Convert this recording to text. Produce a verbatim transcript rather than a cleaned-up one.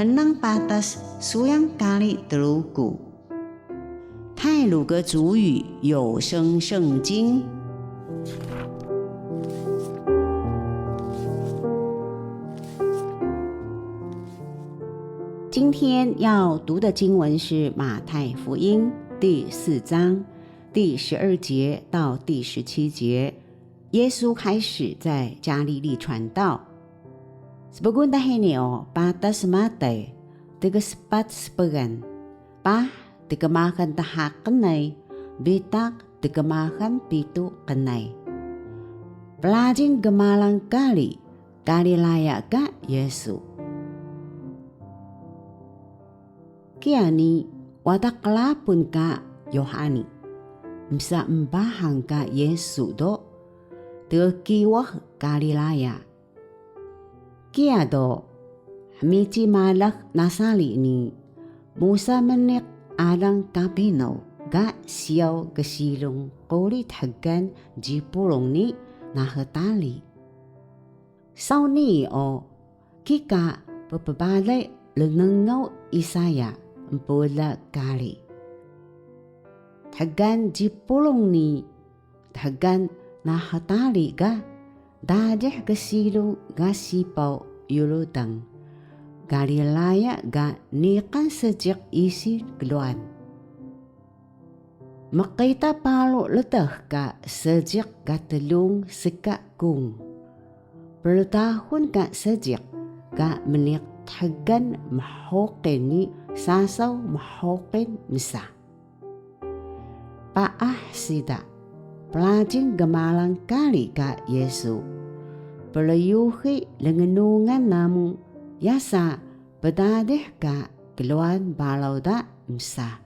Hnang patas suyang kari Truku. 太魯閣族語有聲聖經。今天要讀的經文是馬太福音第四章第十二節到第十七節。耶穌開始在加利利傳道。Spgun ta hini o patas Matay, tgspat spgan, paah tgmaxal dha qnay, bitaq tgmaxal pitu qnay. Prajing gmalang kari Galilaya ka Yisu. Kiya ni wada qlapun ka Yuhani, msa embahang ka Yisu do tgkiwah Galilaya. Kiya do, hmici malax na sari ni, musa mniq alang Kapinaw ga siyaw gsilung quri thgan Jipurung ni Nahtali. Saw nii o, kika ppbalay rnngaw Isaya mpula kari. Thgan Jipurung ni thgan Nahtali ga dadih gsilung ga sipaw Yurdan, Galilaya ga niqan seejiq isil klwaan. Mqita paru rdax ka seejiq ga tlung ska kung. Prtahun ka seejiq ga mniq thgan mhuqil ni sasaw mhuqil msa. Paah siida, prajing gmalang kari ka Yisu, priyuxi lnglungan namu yasa pdadih ka klwaan baraw da msa.